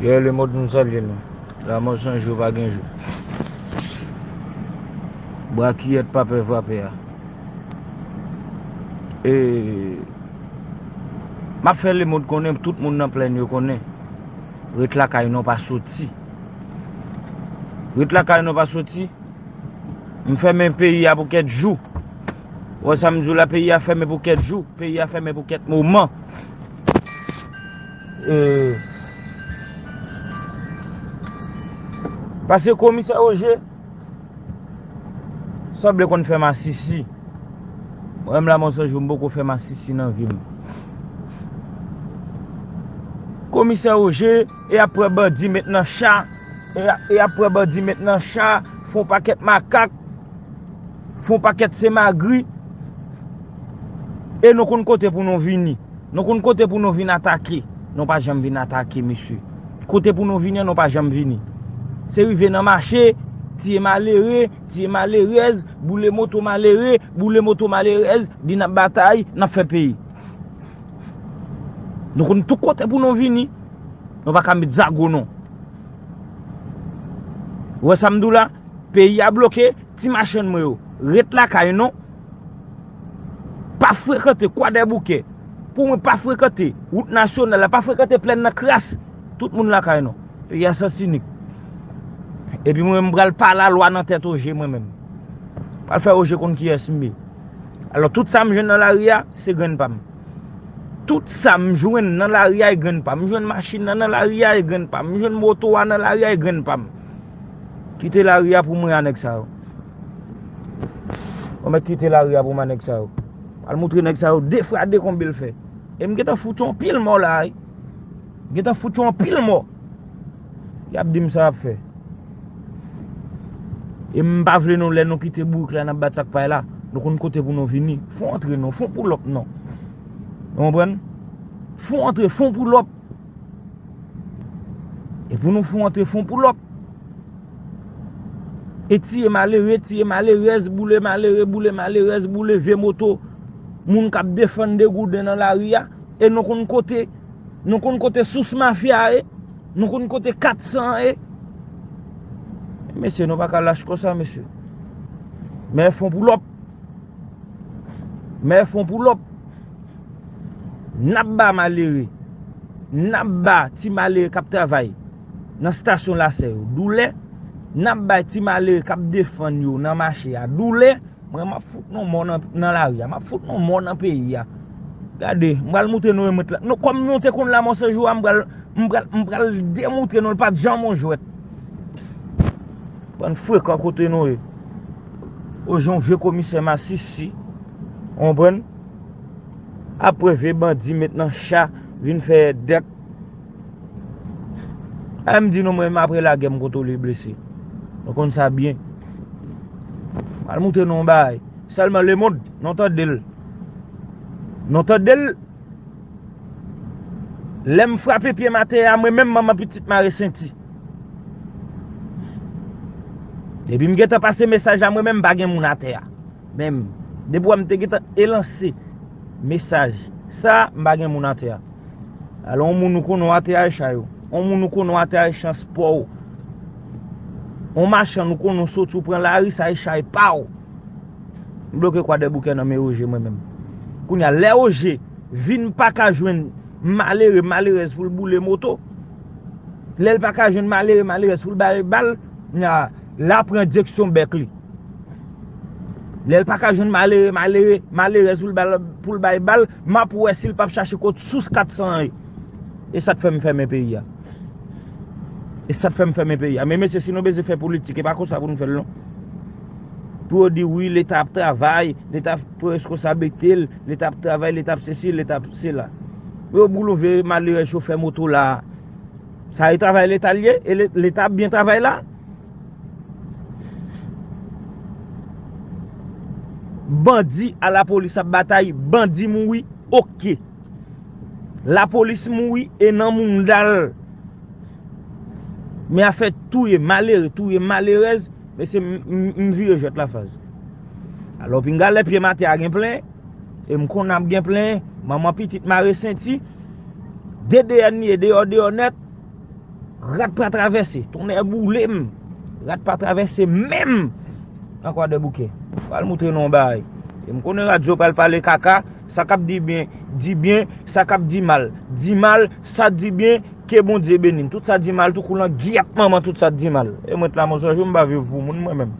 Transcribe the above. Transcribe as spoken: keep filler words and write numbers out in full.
Yè, lemonn, m salye nou. Lanmò san jou pa gen jou. Bwa kiyèt pa pè vrapè a. E, m ap fè lemonn konnen, tout moun nan plèn yo konnen. Ret lakay nou pa soti. Ret lakay nou pa soti. M fèmen peyi a pou kèk jou. Ou wè sa m di w la, peyi a fèmen pou kèk jou. Peyi a fèmen pou kèk moman. E, paske komisè Roger sanble konn fè masisi. Mwen menm la, mwen sonje m poko fè masisi nan vi m. Komisè Roger, e ap pran bandi met nan cha, e ap, e ap pran bandi met nan cha, fè yon pakèt makak, fè yon pakèt semagri, e nou konn kote pou nou vini. Nou konn kote pou nou vin atake. Nou pa janm vin atake, mesye. Kote pou nou vini an, nou pa janm vini. Se rive nan mache, tiye malere, tiye malerèz, boule moto malere, boule moto malerèz, di n ap batay, n ap fè peyi. Nou konn tout kote pou nou vini. Nou pa ka met zago non. Ou wè sa m di w la? Peyi a bloke, ti machann mwen yo, ret lakay nou. Pa frekante Kwadèboukè. Pou mwen, pa frekante wout nasyonal la, pa frekante plèn nan kras. Tout moun lakay nou. Peyi a sansinik. Epi mwen, m pral pa lalwa nan tèt Roger mwen menm. Pral fè Roger konn kiyès m ye. Alò, tout sa m jwenn nan lari a, se grenn pa m. Tout sa m jwenn nan lari a, e grenn pa m. M jwenn machin nan nan lari a, e grenn pa m. M jwenn moto a nan lari a, e grenn pa m. Kite lari a pou mwen a nèg sa yo. Ou mèt kite lari a pou mwen a nèg sa yo. Al moutre nèg sa yo de fwa de konbe l fè. E m gentan fout yon pil mò la, wi. M gentan fout yon pil mò. Y ap di m sa y ap fè. E m pa vle nou, lè nou kite bourik la, n ap bat sak pay la. Nou konn kote pou nou vini. Fon antre non, fon poulòp non. Ou konprann? Fon antre, fon poulòp. E pou nou fon antre, fon poulòp. E tiye malere, tiye malerèz, boule malere, boule malerèz, boule vye moto moun k ap defann de gouden nan lari a. E nou konn kote, nou konn kote sous mafya a ye, nou konn kote kat san an ye. Mesye, nou pa ka lach konsa, mesye. Men fon poulòp. Men fon poulòp. N ap ba malere, n ap ba ti malere k ap travay nan estasyon lasè yo doulè, n ap bay ti malere k ap defann yo nan mache a doulè. Mwen, m ap fout nou mò nan, nan lari a, m ap fout nou mò nan peyi a. Gade, m pral moutre nou remèt la. Nou, kòm nou te konn Lanmò san jou a, m pral, m pral, m pral demoutre nou l pa t janm yon jwèt. Bann frekan kote nou ye. Ou jan vye komisè masisi. Ou konprann? Apre vye bandi met nan cha, vin fè dèk. A m di nou, mwen menm apre lagè m kontwole blese. Nou konn sa byen. M al moutre nou yon bagay. Sèlman lemonn, nou tande l. Nou tande l. Lè m frape pye m atè a, mwen menm manman pitit mare senti. Depi m gentan pase mesaj la, mwen menm m pa gen moun atè a. Menm. Depi w wè m te gentan elanse mesaj sa, m pa gen moun atè a. Alò, yon moun ou konnen w atè a e chay ou. Yon moun ou konnen w atè a e chan spò ou. Yon machann ou konnen w soti ou pran lari, sa e chay pa w. M bloke Kwadèboukè nan men Roger mwen menm. Kounye a, lè Roger vin pa ka jwenn malere, malerèz pou l boule moto, lè l pa ka jwenn malere, malerèz pou l bay bal, kounye a, l a pran direksyon bèk li. Lè l pa ka jwenn malere, malere, malerèz pou l bal, pou l bay bal, m ap wè si l p ap chache kot sous kat san an ye. E sa k fè m fèmen peyi a. E sa k fè m fèmen peyi a. Men mesye, si nou bezwen fè politik, e pa konsa pou nou fè l non. Pou yo di wi, Leta ap travay, Leta pran reskonsablite l, Leta ap travay, Leta ap sesi, Leta ap sela. Yo boule vye malerèz chofè moto la. Sa e travay Leta l ye? E Le-, Leta ap byen travay la? Bandi a lapolis ap batay, bandi mouri, oke. Lapolis mouri e nan mounda l. Men afè touye malere, touye malerèz, mesye, m, m, m vire jwèt lafaz. Alò, pinga lè pye m atè a gen plen, e m konnen ap gen plen, manman pitit mare senti, de D N ye, deyò, deyò nèt, Rat pa travèse. Tonnè boule m. Rat pa travèse menm. Nan Kwadèboukè. Pral moutre nou yon bagay. E m konnen radyo pral pale kaka. Sa k ap di byen, di byen. Sa k ap di mal, di mal. Sa di byen, ke Bondye beni m. Tout sa di mal, tou kou lan gyèt manman, tout sa di mal. E mwen t la, monchè, m pa viv pou moun, mwen menm.